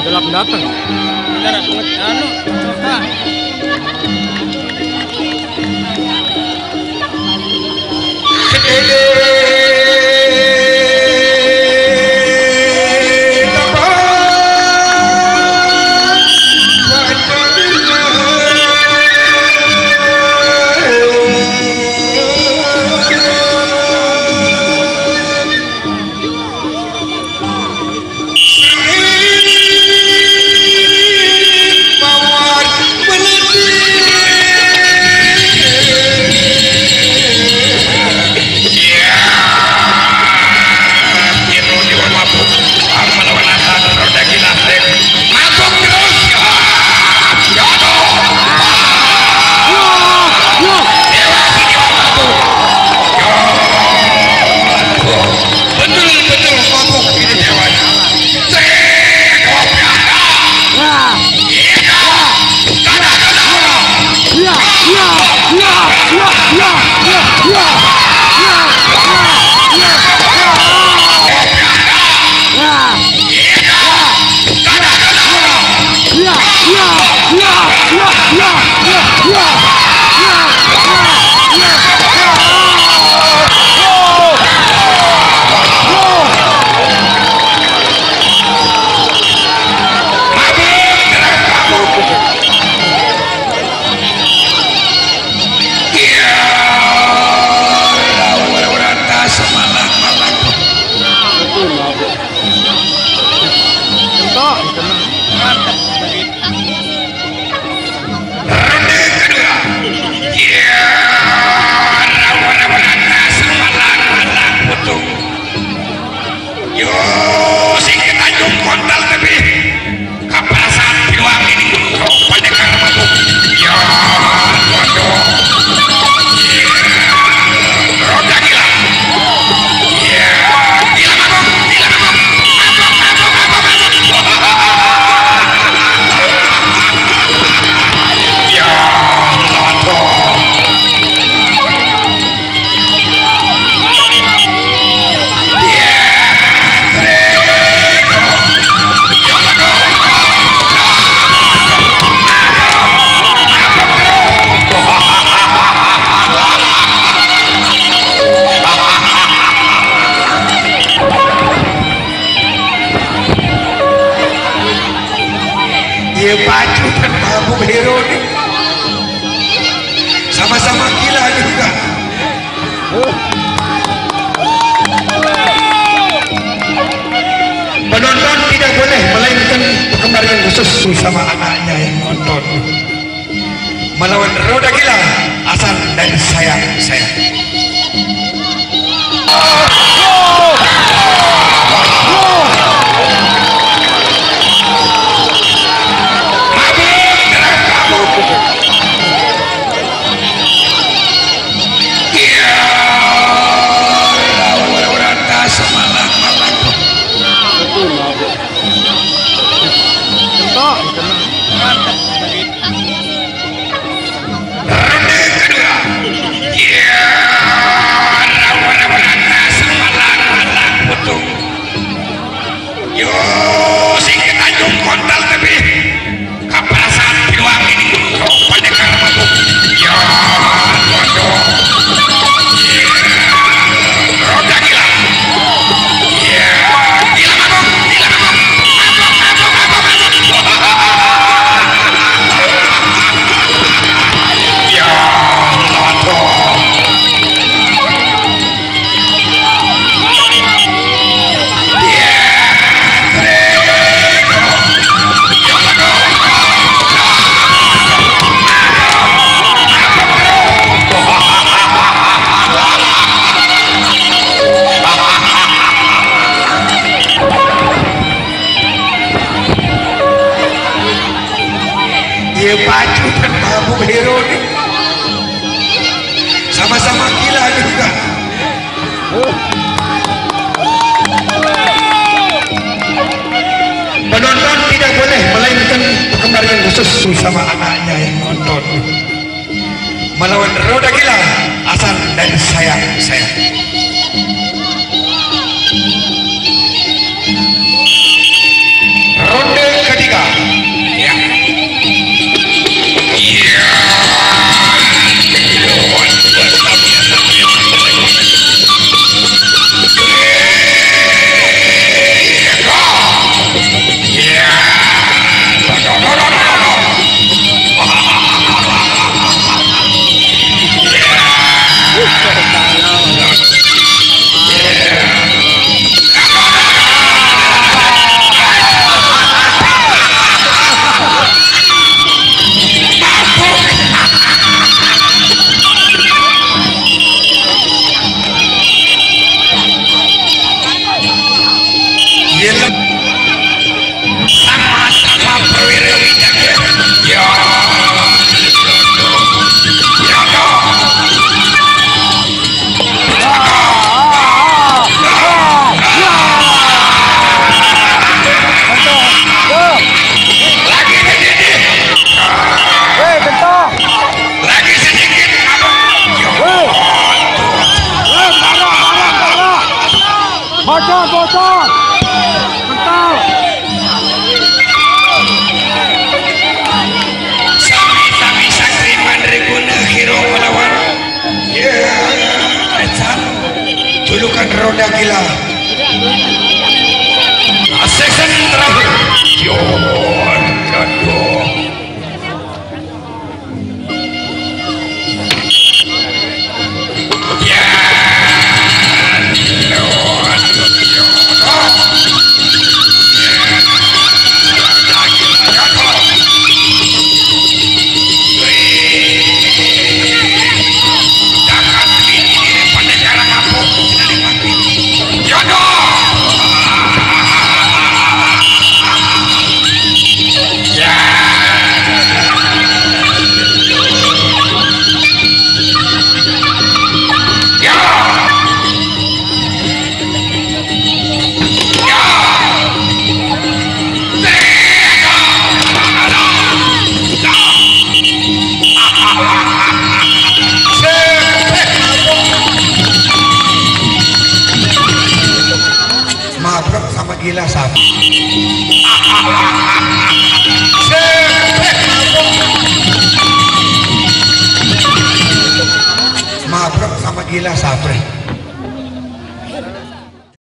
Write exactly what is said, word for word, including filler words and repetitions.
Gelap datang. Bentar, anu, ah. Betul-betul mabuk ini dewanya. Teh, kopi ada. Iya. Kada, kada. Iya, ora-ora tas malang-malang. Entok. Ronde kedua. Iya, ora-ora tas malang-malang putung. Yo, sing kita jungkon dal lebih. Kaprasan piluang ini pendekar mabuk. Ya, waduh. Roda gila. Ya, gila mabuk, gila mabuk. Mabuk, mabuk, mabuk, mabuk. Ya, waduh. Iya, pacu kan mabuk hero nih. Sama-sama gila juga. Penonton tidak boleh melainkan penggemar yang khusus bersama anaknya yang nonton. Melawan roda gila asal dari sayang saya. Iya, ora-ora tas malang-malang. Betul, Bang. Entok. Ronde kedua. Iya, ora-ora tas malang-malang putung. Yo, sing kita jungkon dal lebih. Kaprasan piluang ini pendekar mabuk. Ya, waduh. Roda gila. Ya, gila mabuk, gila mabuk. Mabuk, mabuk, mabuk, mabuk. Ya, waduh. Iya, pacu kan mabuk hero nih. Sama-sama gila juga. Penonton tidak boleh melainkan penggemar yang khusus bersama anaknya yang nonton. Melawan roda gila asal dari sayang saya. Sami-sami santri mandri guna hiro melawan. Ya, Ecan. Julukan Roda Gila. Season terakhir. Yon, jodoh. Mabrak sama gila sapi. Mabrak sama gila sapi.